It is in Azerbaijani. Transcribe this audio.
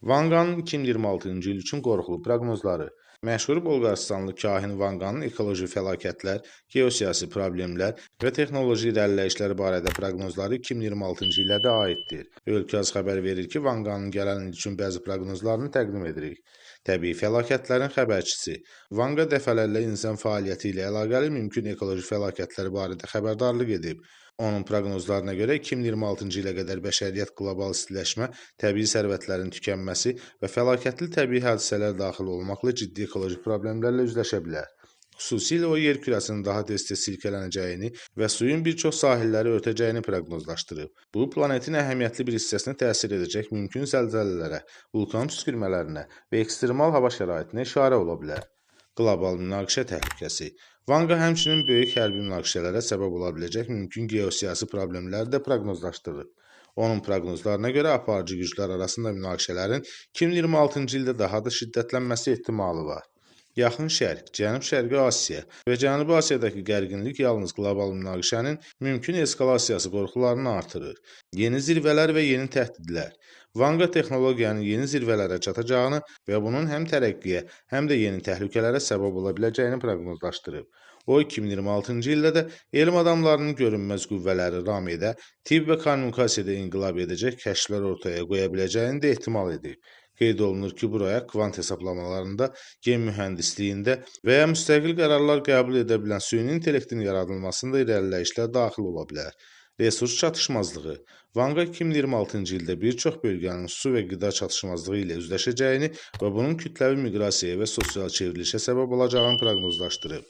Vanqanın 2026-cı il üçün qorxulu proqnozları. Məşhur Bolqarıstanlı kahin Vanqanın ekoloji fəlakətlər, geosiyasi problemlər və texnoloji irəliləyişlər barədə proqnozları 2026-cı ilə də aiddir. Ölkə az xəbər verir ki, Vanqanın gələn il üçün bəzi proqnozlarını təqdim edirik. Təbii fəlakətlərin xəbərçisi. Vanqa dəfələrlə insan fəaliyyəti ilə əlaqəli mümkün ekoloji fəlakətlər barədə xəbərdarlıq edib. Onun proqnozlarına görə 2026-cı ilə qədər bəşəriyyət qlobal istiləşmə, təbii sərvətlərin tükənməsi və fəlakətli təbii hadisələr daxil olmaqla ciddi ekoloji problemlərlə üzləşə bilər. Xüsusilə o yer kürəsinin daha tez-tez silkələnəcəyini və suyun bir çox sahilləri örtəcəyini proqnozlaşdırıb. Bu, planetin əhəmiyyətli bir hissəsinə təsir edəcək mümkün zəlzələlərə, vulkan püskürmələrinə və ekstremal hava şəraitinə işarə ola bilər. Qlobal münaqişə təhlükəsi. Vanqa həmçinin böyük hərbi münaqişələrə səbəb ola biləcək mümkün geosiyasi problemləri də proqnozlaşdırıb. Onun proqnozlarına görə aparıcı güclər arasında münaqişələrin 2026-cı ildə daha da şiddətlənməsi ehtimalı var. Yaxın Şərq, Cənub-Şərqi Asiya və Cənubi Asiyadakı gərginlik yalnız qlobal münaqişənin mümkün eskalasiyası qorxularını artırır. Yeni zirvələr və yeni təhdidlər. Vanqa texnologiyanın yeni zirvələrə çatacağını və bunun həm tərəqqiyə, həm də yeni təhlükələrə səbəb ola biləcəyini proqnozlaşdırıb. O, 2026-cı ildə də elm adamlarının görünməz qüvvələri ram edə, tibb və kommunikasiyada inqilab edəcək kəşflər ortaya qoya biləcəyini də ehtimal edib. Qeyd olunur ki, buraya kvant hesablamalarında, gen mühəndisliyində və ya müstəqil qərarlar qəbul edə bilən süni intellektin yaradılmasında irəliləyişlər daxil ola bilər. Resurs çatışmazlığı. Vanqa 2026-cı ildə bir çox bölgənin su və qida çatışmazlığı ilə üzləşəcəyini və bunun kütləvi miqrasiyaya və sosial çevrilişə səbəb olacağını proqnozlaşdırıb.